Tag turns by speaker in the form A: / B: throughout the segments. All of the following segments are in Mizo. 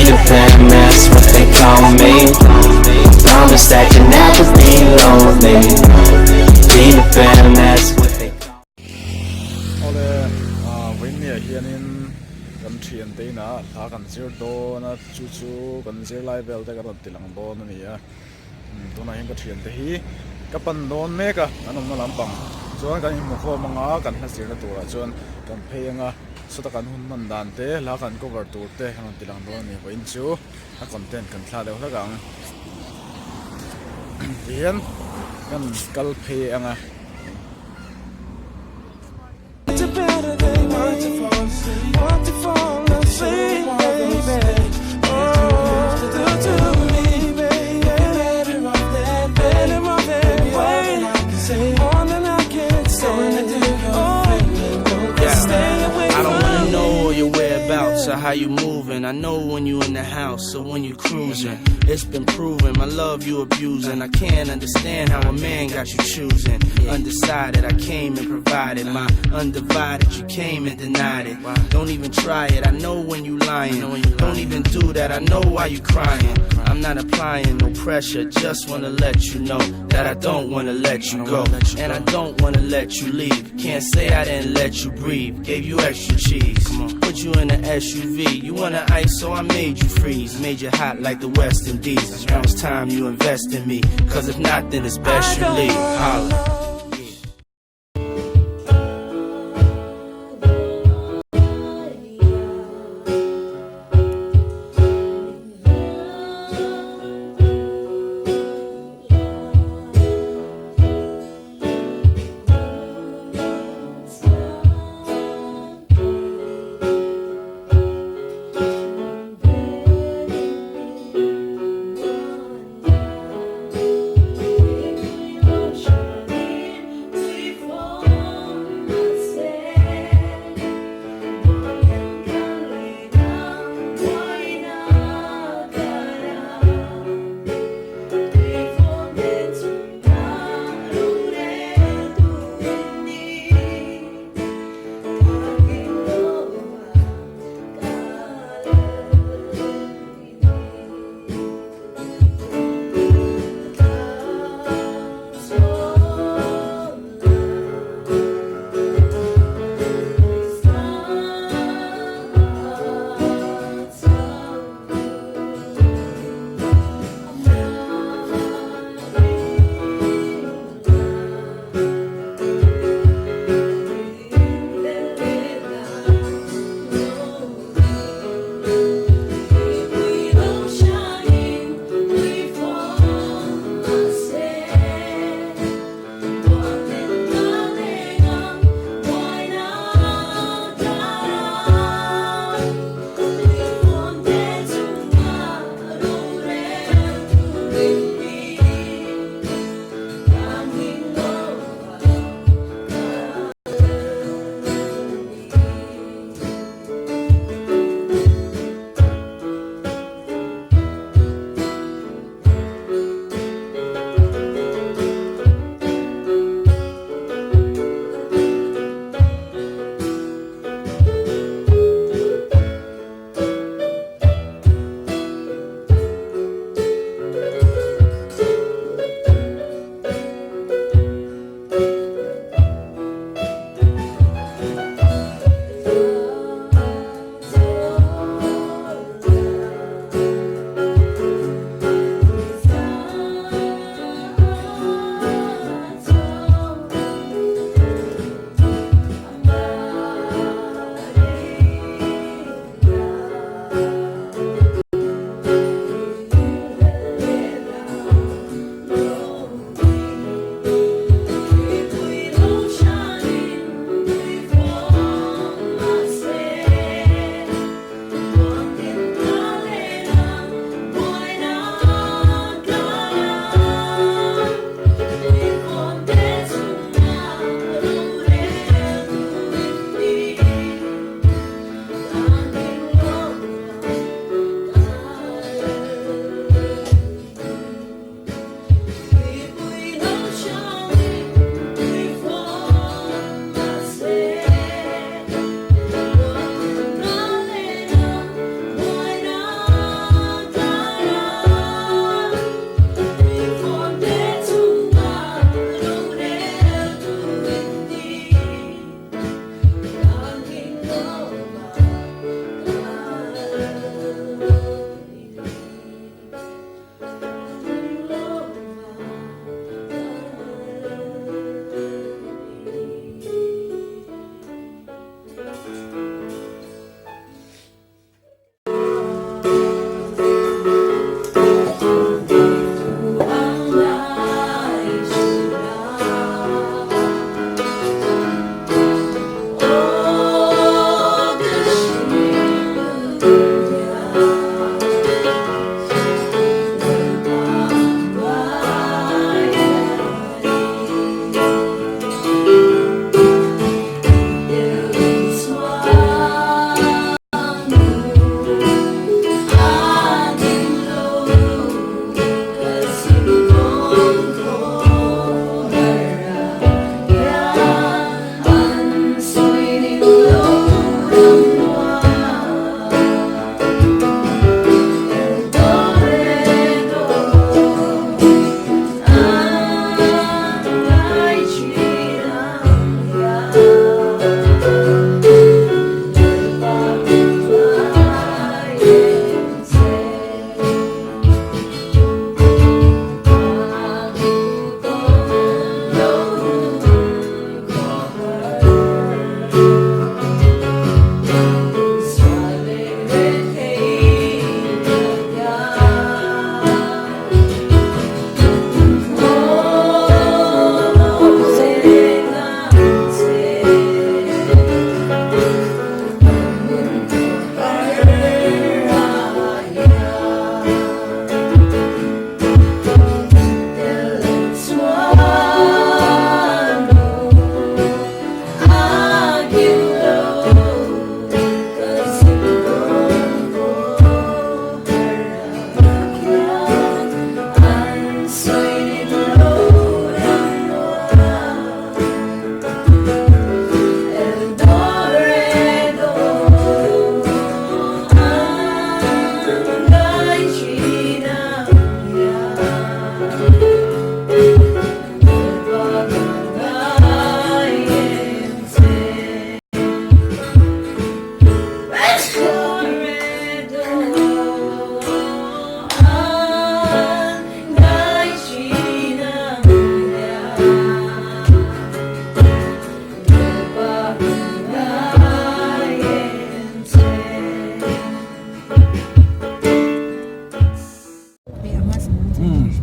A: Peter Pan, that's what they call me. Promise that you'll never be lonely. Peter Pan, that's what they call
B: Awle, vawiinniah hianin kan thiante inah hla kan zir dawn a, chu chu kan zirlai vel te kan rawn ti lang dawn a ni a. Tunah hian ka thiante hi ka pan dawn mek a, an awmna lampang chuan kan inhmu khawm anga kan hla zirna turah chuan kan phei anga sawta kan hun hman dan te hla kan cover tur te kan rawn ti lang dawn a ni vawiin chu a content kan thla deuh hlek ang tihian kan kal phei anga.
A: I don't wanna know all your whereabouts or how you moving. I know when you in the house or when you cruising. It's been proven my love you abusing. I can't understand how a man got you choosing. Undecided, I came and provided my undivided. You came and denied it. Don't even try it. I know when you lying. Don't even do that. I know why you crying. I'm not applying no pressure. Just wanna let you know that I don't wanna let you go. And I don't wanna let you leave. Can't say I didn't let you breathe. Gave you extra cheese. Put you in an SUV. You wanna ice, so I made you freeze. Made you hot like the West Indies. Now it's time you invest in me. Cause if not, then it's best you leave. Holla.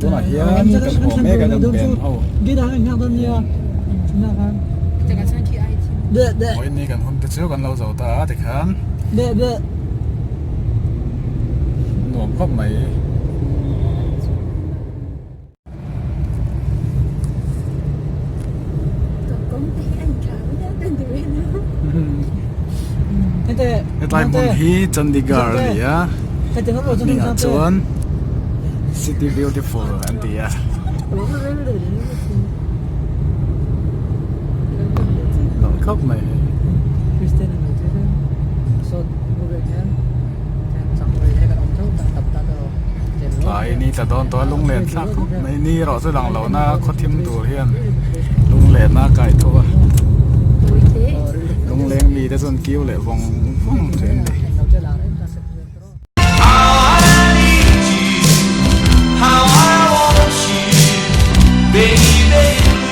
B: Tunah hian kan haw mek a kan band ho. Vawiin ni kan hun te chu kan lo zo ta a tikhan nuam khawp mai. Hetlai hmun hi Chandigarh a ni a hmingah chuan city beautiful an ti a. Nuam khawp mai hei. Tlai ni tla dawn tawh a lunglen thlak khawp mai ni erawh chu lang lo na khaw thim tur hian lunglen a kai tho a lungleng mi te chuan kiu leh vawng vawng thin a ni.
A: How I need you, how I want you, baby.